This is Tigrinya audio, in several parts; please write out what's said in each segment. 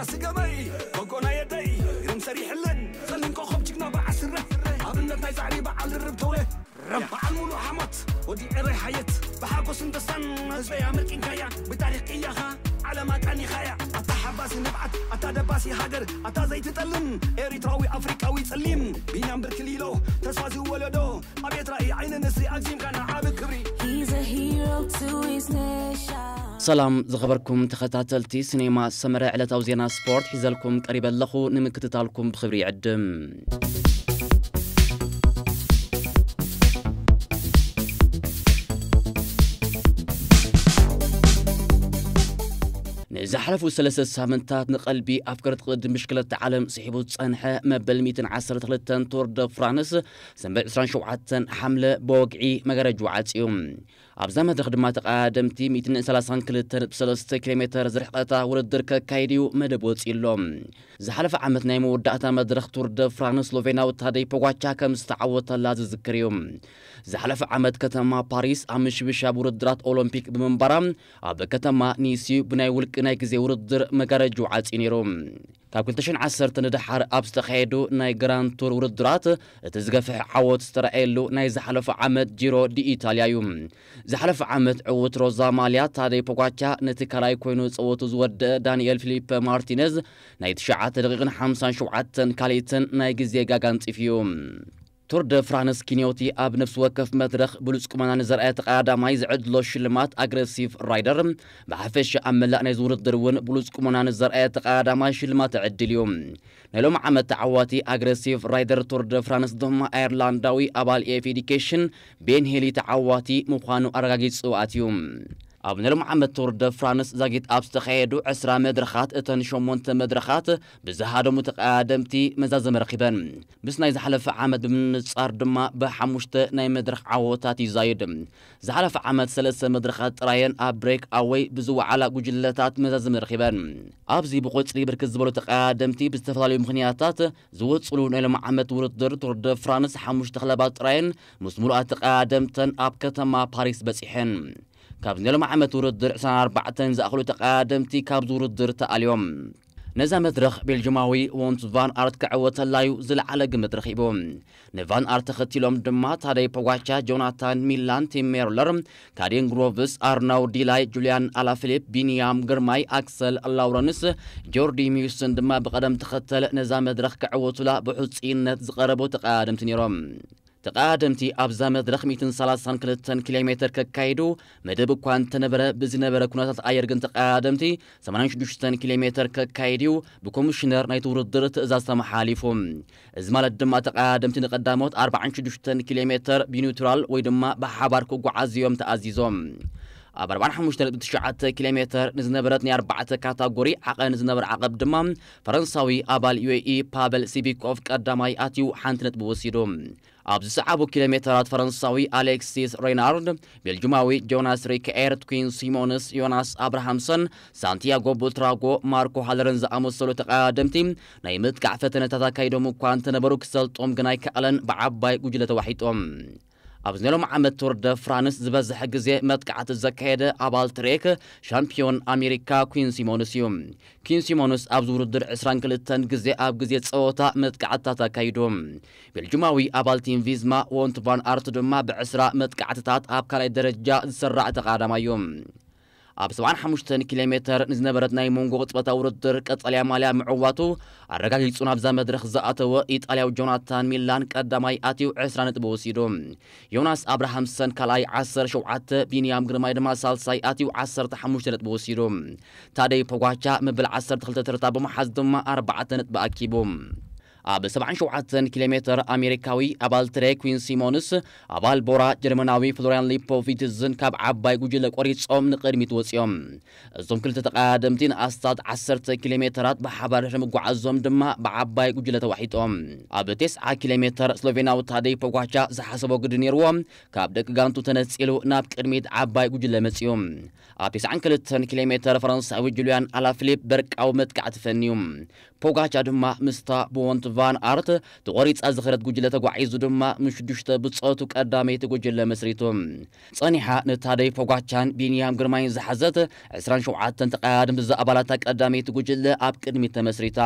ስገበይ፣ ጎጎና የደይ፣ ግርም ሰሪሕለን፣ ጸሊም ኮኸብ ጅግና በዓል ስረ፣ ኣብነት ናይ ጻዕሪ በዓል ርብ ተውለ፣ በዓል ሙሉ ሓሞት፣ ወዲ ኤረይ ሓየት፣ ብሓጎስን ደስታን ህዝበይ ኣመልኪንካያ፣ ብታሪኽ ቅያኻ ዓለም ኣቃኒኻያ። ኣታ ሓባሲ ንብዓት፣ ኣታ ደባሲ ሃገር፣ ኣታ ዘይትጠልም ኤሪትራዊ ኣፍሪቃዊ ጸሊም፣ ቢንያም ብርክ ሊሎ፣ ተስፋ ዝወለዶ፣ ኣብየት ራእይ ዓይኒ ንስሪ ኣግዚምካ ንዓቢ ክብሪ። He's a hero to his nation. ሰላም ዝኸበርኩም ተኸታተልቲ ሲኔማ ሰመረ፣ ዕለታዊ ዜና ስፖርት ሒዘልኩም ቀሪበ ኣለኹ። ንምክትታልኩም ብኽብሪ ይዕድም። ንዝሓለፉ ሰለስተ ሳምንታት ንቐልቢ ኣፍቀርቲ ቅድድም ብሽክለታ ዓለም ስሒቡ ዝጸንሐ መበል ሚእትን ዓሰርተ ክልተን ቱር ደ ፍራንስ ሰንበት ዕስራን ሸውዓተን ሓምለ ብወግዒ መጋረጅኡ ዓጽዩ። ኣብዛ መድረኽ ድማ ተቐዳደምቲ ሚእትን ሰላሳን ክልተን ነጥቢ ሰለስተ ኪሎ ሜተር ዝርሕቐታ ውድድር ከካይድ እዩ መደብ ወጺኡ ኣሎ። ዝሓለፈ ዓመት ናይ መወዳእታ መድረኽ ቱር ደ ፍራንስ ስሎቬናዊ ታደይ ፖጋቻ ከም ዝተዓወተላ ዝዝክር እዩ። ዝሓለፈ ዓመት ከተማ ፓሪስ ኣብ ምሽብሻብ ውድድራት ኦሎምፒክ ብምንባራ ኣብ ከተማ ኒስ እዩ ብናይ ውልቂ ናይ ግዜ ውድድር መጋረጅኡ ዓጽዩ ነይሩ። ካብ ክልተ ሽሕን ዓሰርተ ንደሓር ኣብ ዝተኻየዱ ናይ ግራንድ ቱር ውድድራት እቲ ዝገፍሕ ዓወት ዝተረኣየሉ ናይ ዝሓለፈ ዓመት ጂሮ ዲ ኢታልያ እዩ። ዝሓለፈ ዓመት ዕዉት ሮዛ ማልያ ታደይ ፖጋቻ ነቲ ካልኣይ ኮይኑ ጸወቱ ዝወደአ ዳንኤል ፊሊፕ ማርቲነዝ ናይ ትሽዓተ ደቂቕን ሓምሳን ሸውዓተን ካልኢትን ናይ ግዜ ጋጋ ኣንጺፉ እዩ። ቱር ደ ፍራንስ ኪንዮቲ ኣብ ነፍሲ ወከፍ መድረኽ ብሉጽ ቁመና ንዘርኣየ ተቐዳዳማይ ዝዕድሎ ሽልማት ኣግረሲቭ ራይደር፣ ብሓፈሻ ኣብ መላእ ናይዚ ውድድር እውን ብሉጽ ቁመና ንዘርኣየ ተቐዳዳማይ ሽልማት ዕድል እዩ። ናይ ሎሚ ዓመት ተዓዋቲ ኣግረሲቭ ራይደር ቱር ደ ፍራንስ ድማ ኣየርላንዳዊ ኣባል ኤፍ ኤዲኬሽን ቤን ሄሊ ተዓዋቲ ምዃኑ ኣረጋጊጹ ኣትዩ። ኣብ ናይ ሎሚ ዓመት ቱር ደ ፍራንስ ዛጊት ኣብ ዝተኻየዱ ዕስራ መድረኻት እተን ሸሞንተ መድረኻት ብዝሃደሙ ተቐዳደምቲ መዛዘሚ ረኺበን። ምስ ናይ ዝሓለፈ ዓመት ብምንጻር ድማ ብሓሙሽተ ናይ መድረኽ ዓወታት ይዛይድ። ዝሓለፈ ዓመት ሰለስተ መድረኻት ጥራየን ኣብ ብሬክ ኣወይ ብዝወዓላ ጉጅለታት መዛዘሚ ረኺበን። ኣብዚ ብቆጽሊ ብርክት ዝበሉ ተቐዳደምቲ ብዝተፈላለዩ ምኽንያታት ዝወጽሉ ናይ ሎሚ ዓመት ውድድር ቱር ደ ፍራንስ ሓሙሽተ ክለባት ጥራየን ምስ ሙሉኣት ተቐዳደምተን ኣብ ከተማ ፓሪስ በጺሐን። ካብ ናይ ሎሚ ዓመት ውድድር ዕስራን ኣርባዕተን ዝኣኽሉ ተቐዳደምቲ ካብዚ ውድድር ተኣልዮም። ነዛ መድረኽ ቤልጅማዊ ዎንት ቫን ኣርት ክዕወተላዩ ዝለዓለ ግምት ረኺቡ። ንቫን ኣርት ተኸቲሎም ድማ ታደይ ፖጋቻ፣ ጆናታን ሚላን፣ ቲም ሜርለር፣ ካዴን ግሮቭስ፣ ኣርናው ዲላይ፣ ጁልያን ኣላፊሊፕ፣ ቢንያም ግርማይ፣ ኣክሰል ላውረንስ፣ ጆርዲ ሚውስን ድማ ብቐደም ተኸተል ነዛ መድረኽ ክዕወቱላ ብሑጽይነት ዝቐረቡ ተቐዳደምቲ ነይሮም። ተቐዳደምቲ ኣብዛ መድረኽ ሚእትን ሰላሳን ክልተን ኪሎ ሜተር ከካይዱ መደብ እኳ እንተነበረ፣ ብዝነበረ ኩነታት ኣየር ግን ተቐዳደምቲ ሰማንያን ሽዱሽተን ኪሎ ሜተር ከካይድ እዩ ብኮሚሽነር ናይቲ ውድድር ትእዛዝ ተመሓላሊፉ። እዚ ማለት ድማ ተቐዳደምቲ ንቐዳሞት ኣርባዓን ሽዱሽተን ኪሎ ሜተር ብኒውትራል ወይ ድማ ብሓባር ክጓዓዙ እዮም ተኣዚዞም። ኣብ ኣርባዓን ሓሙሽተ ነጥቢ ትሽዓተ ኪሎ ሜተር ንዝነበረት ናይ ኣርባዕተ ካታጎሪ ዓቐን ዝነበረ ዓቐብ ድማ ፈረንሳዊ ኣባል ዩ ኤ ኢ ፓበል ሲቢኮቭ ቀዳማይ ኣትዩ ሓንቲ ነጥቢ ወሲዱ። ኣብ ዝሰዓቡ ኪሎ ሜተራት ፈረንሳዊ ኣሌክሲስ ሬናርድ፣ ቤልጁማዊ ጆናስ ሪካኤርት፣ ኩዊን ሲሞንስ፣ ዮናስ ኣብርሃምሰን፣ ሳንቲያጎ ቡትራጎ፣ ማርኮ ሃለርን ዝኣመሰሉ ተቐዳደምቲ ናይ ምጥቃዕ ፈተነታት ኣካይዶም እኳ እንተነበሩ ክሰልጦም ግን ኣይከኣለን ብዓባይ ጉጅለ ተዋሒጦም። ኣብዚ ናይ ሎሚ ዓመት ቱር ደ ፍራንስ ዝበዝሐ ግዜ መጥቃዕቲ ዘካየደ ኣባል ትሬክ ሻምፒዮን ኣሜሪካ ኩዊን ሲሞንስ እዩ። ኪን ሲሞንስ ኣብዚ ውድድር ዕስራን ክልተን ግዜ ኣብ ግዜ ጸወታ መጥቃዕትታት ኣካይዱ። ቤልጅማዊ ኣባል ቲም ቪዝማ ዎንት ቫን ኣርት ድማ ብዕስራ መጥቃዕትታት ኣብ ካልኣይ ደረጃ ዝስራዕ ተቐዳዳማይ እዩ። ኣብ ሰብዓን ሓሙሽተን ኪሎ ሜተር ንዝነበረት ናይ መንጎ ቅጽበታዊ ውድድር ቀጠልያ ማልያ ምዕዋቱ ኣረጋጊጹ ናብዛ መድረኽ ዝኣተወ ኢጣልያዊ ጆናታን ሚላን ቀዳማይ ኣትዩ ዕስራ ነጥቢ ወሲዱ። ዮናስ ኣብርሃምሰን ካልኣይ ዓሰርተ ሸውዓተ፣ ቢንያም ግርማይ ድማ ሳልሳይ ኣትዩ ዓሰርተ ሓሙሽተ ነጥቢ ወሲዱ። ታደይ ፖጓቻ መበል ዓሰርተ ክልተ ተርታ ብምሓዝ ድማ ኣርባዕተ ነጥቢ ኣኪቡ። ኣብ ሰብዓን ሸውዓተን ኪሎ ሜተር ኣሜሪካዊ ኣባል ትሬ ኩዊን ሲሞንስ ኣባል ቦራ ጀርመናዊ ፍሎሪያን ሊፖቪትዝን ካብ ዓባይ ጉጅለ ቆሪጾም ንቕድሚት ወጺኦም። እዞም ክልተ ተቐዳደምቲ ንኣስታት ዓሰርተ ኪሎ ሜተራት ብሓባር ድሕሪ ምጓዓዞም ድማ ብዓባይ ጉጅለ ተዋሒጦም። ኣብ ተስዓ ኪሎ ሜተር ስሎቬናዊ ታደይ ፖጓቻ ዝሓሰቦ ግዲ ነይርዎ። ካብ ደቂ ጋንቱ ተነጺሉ ናብ ቅድሚት ዓባይ ጉጅለ መጺኡ። ኣብ ተስዓን ክልተን ኪሎ ሜተር ፈረንሳዊ ጁልያን ኣላፊሊፕ በርቃዊ መጥቃዕቲ ፈንዩ። ፖጋቻ ድማ ምስታ ብወንቱ ቫን ኣርት ተቖሪጻ ዝኸደት ጉጅለ ተጓዒዙ ድማ፣ ምስ ሽዱሽተ ብጾቱ ቀዳመይቲ ጉጅለ መስሪቱ። ጸኒሓ ንታደይ ፖጓቻን ቢንያም ግርማይን ዝሓዘት ዕስራን ሸውዓተን ተቐያድምቲ ዝኣባላታ ቀዳመይቲ ጉጅለ ኣብ ቅድሚት ተመስሪታ።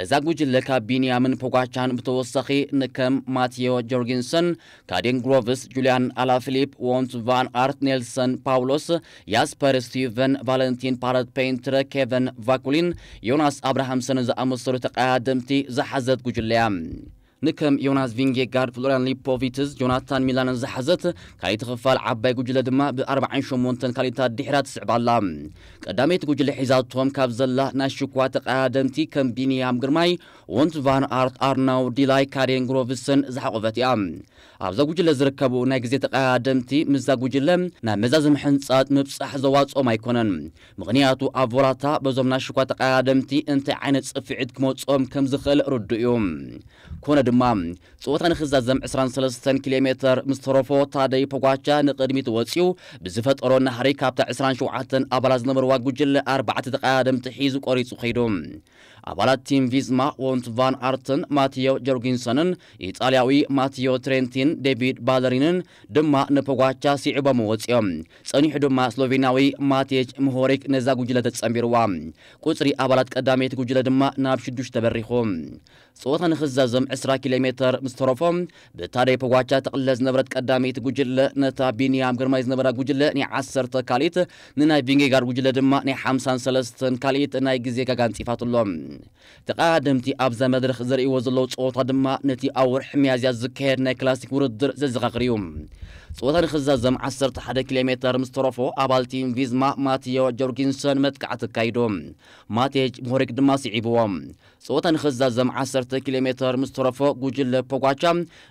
እዛ ጉጅለ ካብ ቢንያምን ፖጓቻን ብተወሳኺ፣ ንከም ማቲዮ ጆርጊንሰን፣ ካዴን ግሮቭስ፣ ጁልያን ኣላፊሊፕ፣ ዎንት ቫን ኣርት፣ ኔልሰን ፓውሎስ፣ ያስፐር ስቲቨን፣ ቫለንቲን ፓረት ፔንትረ፣ ኬቨን ቫኩሊን፣ ዮናስ ኣብርሃምሰን ዝኣመሰሉ ተቐያደምቲ ዝሓዘት ጉጅለያ። ንከም ዮናስ ቪንጌጋርድ፣ ፍሎሪያን ሊፖቪትስ፣ ጆናታን ሚላንን ዝሓዘት ካልኣይቲ ክፋል ዓባይ ጉጅለ ድማ ብ ኣርባዓን ሸሞንተን ካልኢታት ድሕራ ትስዕብ ኣላ። ቀዳመይቲ ጉጅለ ሒዛቶም ካብ ዘላ ናይ ሽኳ ተቐያደምቲ ከም ቢንያም ግርማይ፣ ዎንት ቫን ኣርት፣ ኣርናው ዲላይ፣ ካዴን ግሮቭስን ዝሓቆፈት እያ። ኣብዛ ጉጅለ ዝርከቡ ናይ ግዜ ተቐያደምቲ ምስዛ ጉጅለ ናብ መዛዘሚ ሕንጻት ምብጻሕ ዘዋጽኦም ኣይኮነን። ምኽንያቱ ኣብ ቮላታ በዞም ናይ ሽኳ ተቐያደምቲ እንታይ ዓይነት ጽፍዒት ክመጾም ከም ዝኽእል ርዱእ እዩ። ኮነ ድማ፣ ጸወታ ንኽዛዘም ዕስራን ሰለስተን ኪሎ ሜተር ምስ ተረፎ፣ ታደይ ፖጓቻ ንቕድሚት ወጺኡ ብዝፈጠሮ ናህሪ ካብታ ዕስራን ሸውዓተን ኣባላት ዝነበርዋ ጉጅለ ኣርባዕተ ተቐያደምቲ ሒዙ ቆሪጹ ከይዱ። ኣባላት ቲም ቪዝማ፣ ዎንት ቫን ኣርትን ማቲዮ ጆርጊንሰንን፣ ኢጣልያዊ ማቲዮ ትሬንቲን፣ ዴቪድ ባለሪንን ድማ ንፖጓቻ ስዒቦም ወጺኦም። ጸኒሑ ድማ ስሎቬናዊ ማቴጅ ምሆሪክ ነዛ ጉጅለ ተጸንቢርዋ። ቁጽሪ ኣባላት ቀዳመይቲ ጉጅለ ድማ ናብ ሽዱሽተ በሪኹ። ጸወታ ንኽዛዘም ዕስራ ኪሎ ሜተር ምስ ተረፎ፣ ብታደይ ፖጓቻ ተቕለ ዝነበረት ቀዳመይቲ ጉጅለ፣ ነታ ቢንያም ግርማይ ዝነበራ ጉጅለ ናይ ዓሰርተ ካልኢት፣ ንናይ ቪንጌጋርድ ጉጅለ ድማ ናይ ሓምሳን ሰለስተን ካልኢት ናይ ግዜ ጋጋ ኣንጺፋትሎም። ተቐዳደምቲ ኣብዛ መድረኽ ዘርእይዎ ዘለዉ ጸወታ ድማ ነቲ ኣብ ወርሒ ሚያዝያ ዝካየድ ናይ ክላሲክ ውድድር ዘዘኻኽር እዩ። ጸወታ ንኽዛዘም ዓሰርተ ሓደ ኪሎ ሜተር ምስ ተረፎ፣ ኣባል ቲም ቪዝማ ማቲዮ ጆርጊንሰን መጥቃዕቲ ኣካይዱ። ማቴጅ ሞሪክ ድማ ስዒብዎ። ጸወታ ንኽዛዘም ዓሰርተ ኪሎ ሜተር ምስ ተረፎ፣ ጉጅለ ፖጓቻ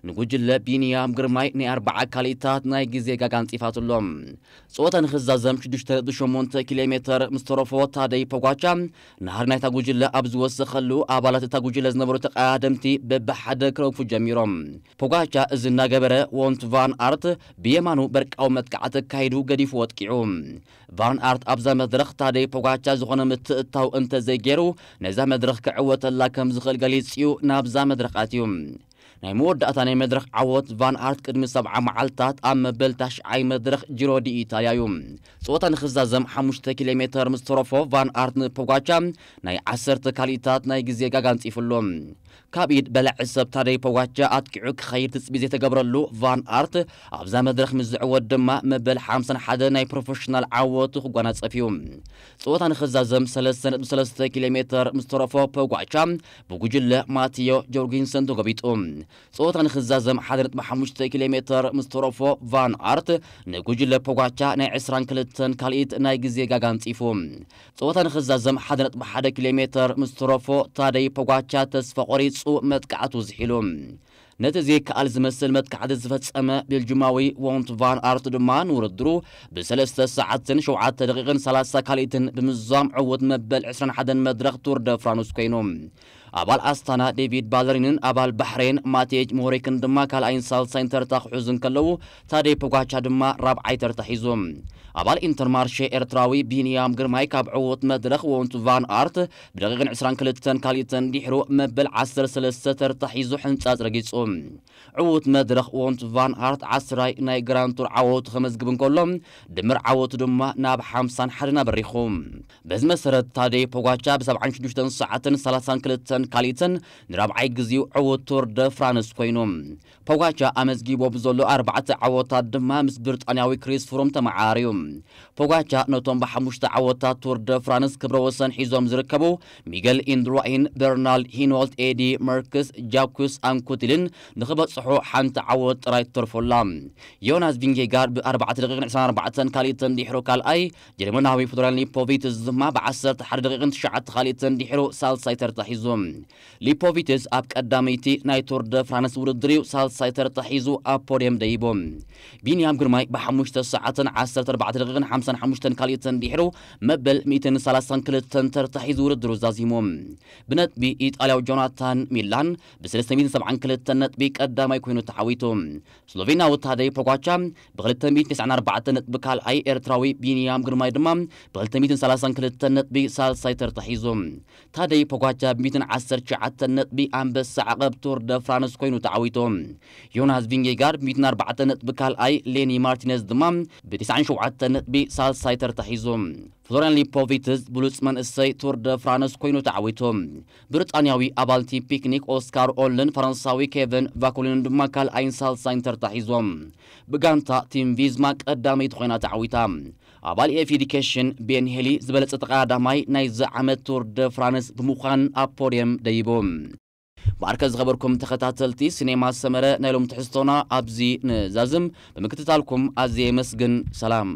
ንጉጅለ ቢንያም ግርማይ ናይ ኣርብዓ ካልኢታት ናይ ግዜ ጋጋ ኣንጺፋትሎም። ጸወታ ንኽዛዘም ሽዱሽተ ነጥቢ ሸሞንተ ኪሎ ሜተር ምስ ተረፎ፣ ታደይ ፖጓቻ ናህሪ ናይታ ጉጅለ ኣብ ዝወሰኸሉ፣ ኣባላት እታ ጉጅለ ዝነበሩ ተቐዳደምቲ በብሓደ ክረግፉ ጀሚሮም። ፖጓቻ እዚ እናገበረ፣ ዎንት ቫን ኣርት ብየማኑ በርቃዊ መጥቃዕቲ ኣካይዱ ገዲፉ ወጥቂዑ። ቫን ኣርት ኣብዛ መድረኽ ታደይ ፖጋቻ ዝኾነ ምትእታው እንተዘይገይሩ፣ ነዛ መድረኽ ክዕወተላ ከም ዝኽእል ገሊጹ'ዩ ናብዛ መድረኽ ኣትዩ። ናይ መወዳእታ ናይ መድረኽ ዓወት ቫን ኣርት ቅድሚ ሰብዓ መዓልታት ኣብ መበል ታሽዓይ መድረኽ ጂሮ ዲ ኢታልያ እዩ። ጸወታ ንኽዛዘም ሓሙሽተ ኪሎ ሜተር ምስ ተረፎ፣ ቫን ኣርት ንፖጋቻ ናይ ዓሰርተ ካልኢታት ናይ ግዜ ጋጋ ኣንጺፉ ኣሎ። ካብ ኢድ በላዒ ሰብ ታደይ ፖጋቻ ኣጥቂዑ ክኸይድ ትጽቢት ዘይተገብረሉ ቫን ኣርት፣ ኣብዛ መድረኽ ምስ ዝዕወት ድማ መበል ሓምሳን ሓደን ናይ ፕሮፌሽናል ዓወቱ ክጓናጸፍ እዩ። ጸወታ ንኽዛዘም ሰለስተ ነጥቢ ሰለስተ ኪሎ ሜተር ምስ ተረፎ፣ ፖጋቻ ብጉጅለ ማቲዮ ጆርጊንሰን ተጎቢጡ። ጸወታ ንኽዛዘም ሓደ ነጥቢ ሓሙሽተ ኪሎ ሜተር ምስ ተረፎ፣ ቫን ኣርት ንጉጅለ ፖጋቻ ናይ ዕስራን ክልተን ካልኢት ናይ ግዜ ጋጋ ኣንጺፉ። ጸወታ ንኽዛዘም ሓደ ነጥቢ ሓደ ኪሎ ሜተር ምስ ተረፎ፣ ታደይ ፖጋቻ ተስፋ ቆሪጹ መጥቃዕቱ ዝሒሉ። ነቲ ዘይከኣል ዝመስል መጥቃዕቲ ዝፈጸመ ቤልጁማዊ ዎንት ቫን ኣርት ድማ ንውድድሩ ብሰለስተ ሰዓትን ሸውዓተ ደቂቕን ሰላሳ ካልኢትን ብምዝዛም ዕዉት መበል ዕስራን ሓደን መድረኽ ቱር ደ ፍራንስ ኮይኑ። ኣባል ኣስታና ዴቪድ ባለሪንን ኣባል ባሕሬን ማቴጅ ሞሪክን ድማ ካልኣይን ሳልሳይን ተርታ ክሕዙ እንከለዉ፣ ታደይ ፖጋቻ ድማ ራብዓይ ተርታ ሒዙ። ኣባል ኢንተርማርሼ ኤርትራዊ ቢንያም ግርማይ ካብ ዕዉት መድረኽ ዎንት ቫን ኣርት ብደቂቕን ዕስራን ክልተን ካልኢትን ድሕሩ መበል ዓሰርተ ሰለስተ ተርታ ሒዙ ሕንጻጽ ረጊጹ። ዕዉት መድረኽ ዎንት ቫን ኣርት ዓስራይ ናይ ግራንድ ቱር ዓወቱ ከመዝግብ እንከሎ፣ ድምር ዓወቱ ድማ ናብ ሓምሳን ሓደን ኣበሪኹ። በዚ መሰረት ታደይ ፖጋቻ ብ ሰብዓን ሽዱሽተን ሰዓትን ሰላሳን ክልተን ካልኢትን ንራብዓይ ግዜኡ ዕዉት ቱር ደ ፍራንስ ኮይኑ። ፖጋቻ ኣመዝጊቦ ብዘሎ ኣርባዕተ ዓወታት ድማ ምስ ብሪጣንያዊ ክሪስ ፍሩም ተመዓራርዩ። ፖጋቻ ነቶም ብሓሙሽተ ዓወታት ቱር ደ ፍራንስ ክብረ ወሰን ሒዞም ዝርከቡ ሚገል ኢንድራይን፣ በርናርድ ሂኖልት፣ ኤዲ መርክስ፣ ጃኩስ ኣንኩቲልን ንኽበጽሑ ሓንቲ ዓወት ጥራይ ትተርፎላ። ዮናስ ቪንጌጋርድ ብ ኣርባዕተ ደቂቕን ዕስራን ኣርባዕተን ካልኢትን ድሕሩ ካልኣይ፣ ጀርመናዊ ፍሎሪያን ሊፖቪትስ ድማ ብ ዓሰርተ ሓደ ደቂቕን ትሽዓተ ካልኢትን ድሕሩ ሳልሳይ ተርታ ሒዙ። ሊፖቪትስ ኣብ ቀዳመይቲ ናይ ቱር ደ ፍራንስ ውድድር እዩ ሳልሳይ ተርታ ሒዙ ኣብ ፖድየም ደይቡ። ቢንያም ግርማይ ብሓሙሽተ ሰዓትን ዓሰርተ ኣርባዕተ ደቂቕን ሓምሳን ሓሙሽተን ካልኢትን ድሕሩ መበል ሚእትን ሰላሳን ክልተን ተርታ ሒዙ ውድድሩ ዛዚሙ። ብነጥቢ ኢጣልያዊ ጆናታን ሚላን ብ ሰለስተ ሚእትን ሰብዓን ክልተን ነጥቢ ቀዳማይ ኮይኑ ተዓዊቱ። ስሎቬንያዊ ታደይ ፖጋቻ ብ ክልተ ሚእትን ተስዓን ኣርባዕተን ነጥቢ ካልኣይ፣ ኤርትራዊ ቢንያም ግርማይ ድማ ብ ክልተ ሚእትን ሰላሳን ክልተን ነጥቢ ሳልሳይ ተርታ ሒዙ። ታደይ ፖጋቻ ብ ሚእትን ዓሰርተ ትሽዓተ ነጥቢ ኣንበሳ ዓቐብ ቱር ደ ፍራንስ ኮይኑ ተዓዊቱ። ዮናስ ቪንጌጋርድ ብ ሚእትን ኣርባዕተን ነጥቢ ካልኣይ፣ ሌኒ ማርቲነዝ ድማ ብ ተስዓን ሸውዓተን ነጥቢ ሳልሳይ ተርታ ሒዙ። ፍሎሪያን ሊፖቪትዝ ብሉጽ መንእሰይ ቱር ደ ፍራንስ ኮይኑ ተዓዊቱ። ብሪጣንያዊ ኣባል ቲም ፒክኒክ ኦስካር ኦልን ፈረንሳዊ ኬቨን ቫኮሊንን ድማ ካልኣይን ሳልሳይን ተርታ ሒዞም። ብጋንታ ቲም ቪዝማ ቀዳመይቲ ኮይና ተዓዊታ። ኣባል ኤፍ ኤ ዲኬሽን ቤን ሄሊ ዝበለጸ ተቐዳዳማይ ናይዚ ዓመት ቱር ደ ፍራንስ ብምዃን ኣብ ፖድየም ደይቡ። ብኣርከ ዝኸበርኩም ተኸታተልቲ ሲኔማ ሰመረ፣ ናይ ሎም ትሕዝቶና ኣብዚ ንዛዝም። ብምክትታልኩም ኣዝየ የመስግን። ሰላም።